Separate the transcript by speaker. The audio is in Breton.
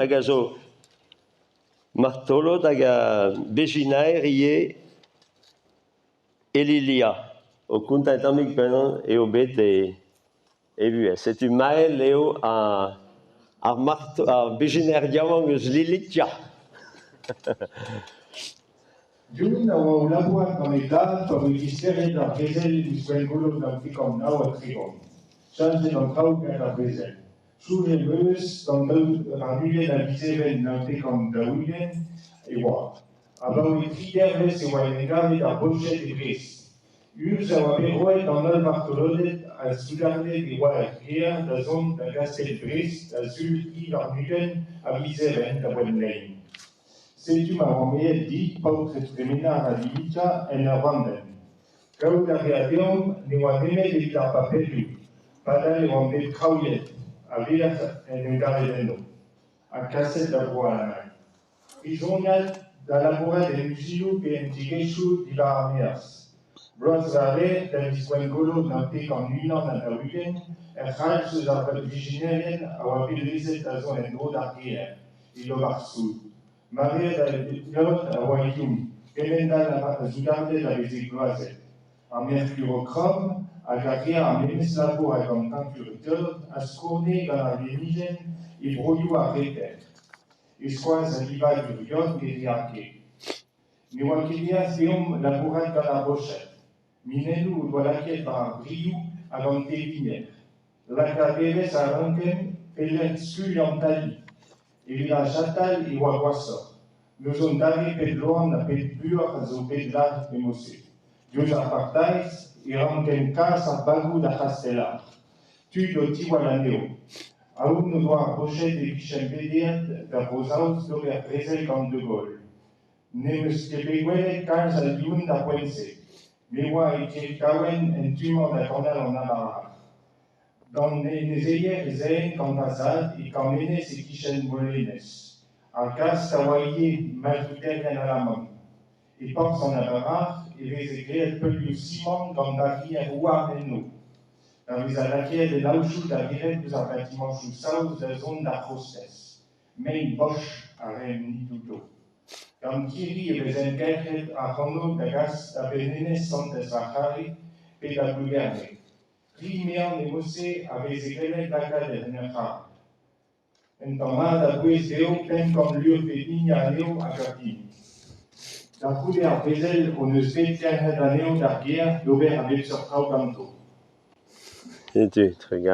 Speaker 1: hag a zo martolod hag a bezhinaer ivez e Lilia. O kontañ un tammig penaos eo bet e vuhez. Setu Mael eo ar ar bezhinaer yaouank eus Lilitia.
Speaker 2: Youn a oa o labourat gant e dad pa voe disklêriet ar brezel ouzh Gwengolo 1939. Cheñchet an traoù gant ar brezel. Soñj em eus d'an 22 a viz Even 1940 e oa. Abaoe tri dervezh e oa en em gavet ar Boched e Brest. Urzh a oa bet roet d'an holl vartoloded ha soudarded e oa er gêr da zont da Gastell Brest da Sul 23 a viz Even da boent lein. Setu ma oamp aet di paotred Tremenar ha Limita en ur vandenn. Kaout a rea deomp ne oa nemet evit ar paperioù, padal e oamp bet kraouiet a-vec'h en em gavet eno, ha kaset da Vro-Alamagn. Prizoniad da labourat en uzinoù pe en tiegezhioù diwar ar maez. Bloaz war-lerc'h da viz Gwengolo 1941, ur c'halz eus ar vijinerien a oa bet lezet da zont en-dro d'ar gêr. E Lobarsoud. Maread a geot a oa youl, kemend-all a soudarded a veze gloazet. Ar merkurokrom hag a rea ar memes labour hag an teñtur a skourne gant ar yenijenn e broioù ar Reter. E-skoaz al livadur yod ne rea ket. Ne oa ket aes deomp labourat gant ar Boched. Minelloù o doa lakaet war ar brioù hag an tevinier. Lakaat evezh a rankemp pelec'h skuilh an tali. Evit ar chatal e oa gwashoc'h. N'ouzon dare pet loen ha pet buoc'h a zo bet lazhet e-mod-se. Diouzh ar pardaez e rankent kas ar bagoù d'ar c'hastell-arc'h. Tud o tiwall anezho. Aon o doa ar Boched e vijent bet aet da Vro-Saoz d'ober brezel gant De Gaulle. Ne'm eus ket bet gwelet kalz a youl d'ar poent-se. Me oa e Kerikaouenn en tu-mañ da ganal an Aber. D'an enezeier ez aen gant va zad e Kamenez e-kichen Molenez. Ar gast a oa ivez maltouterien alaman. E porzh an Aber e veze graet peulioù simant gant barrier houarn enno. Da vezañ lakaet en aochoù da viret ouzh ar batimañchoù saoz da zont d'ar c'hostez. Mein Boch a raemp-ni outo. Gant kirri e vezent kelc'het ac'hano da gas da Bennenez Santez-Varc'harid pe da Blougerne. Tri mean e-mod-se a veze gellet lakaat en ur c'harr. Un tamm mat a bouez dezho 500 lur pep hini anezho a gav din. Da c'houde ar brezel hon eus bet kerc'het anezho d'ar gêr d'ober a bep seurt traoù ganto.
Speaker 1: Setu, trugarez.